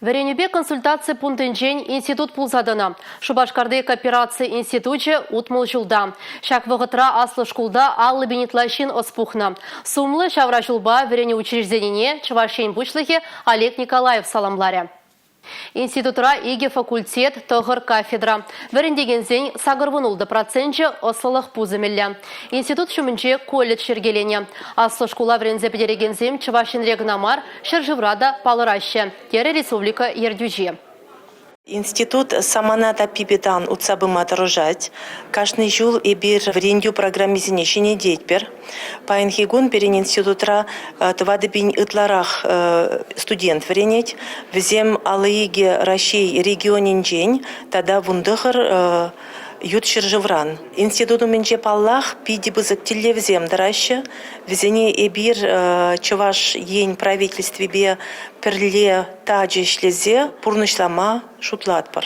Вӗренӳпе консультаци пунктӗнчен институт пулса тӑнӑ. Шупашкарти коопераци институчӗ 60 ҫулта. Ҫак вӑхӑтра аслӑ шкулта 50 пин ытла ҫын ӑс пухнӑ. Сумлӑ ҫавра ҫулпа вӗренӳ учрежденине Чӑваш Ен Пуҫлӑхӗ Олег Николаев саламларӗ. Институтра икӗ факультет, тӑхӑр кафедра. Вӗрентекенсен 86 проценчӗ ӑслӑлӑх пусӑмӗллӗ. Институт ҫумӗнче колледж йӗркеленӗ. Аслӑ шкула вӗренсе пӗтерекенсем Чӑваш Енре кӑна мар, ҫӗршывра та палӑраҫҫӗ, терӗ республика ертӳҫи. Институт самана таппипе тан утса пыма тӑрӑшать. Кашни ҫул эпир вӗрентӳ программисене ҫӗнететпӗр. Паянхи кун пирӗн институтра 4000 ытларах студент вӗренет. Вӗсем 52 Раҫҫей регионӗнчен тата 19 ют ҫӗршывран. Институт умӗнче, паллах, питӗ пысӑк тӗллевсем тӑраҫҫӗ. Вӗсене эпир Чӑваш Ен правительствипе пӗрле тачӑ ӗҫлесе пурнӑҫлама шутлатпӑр.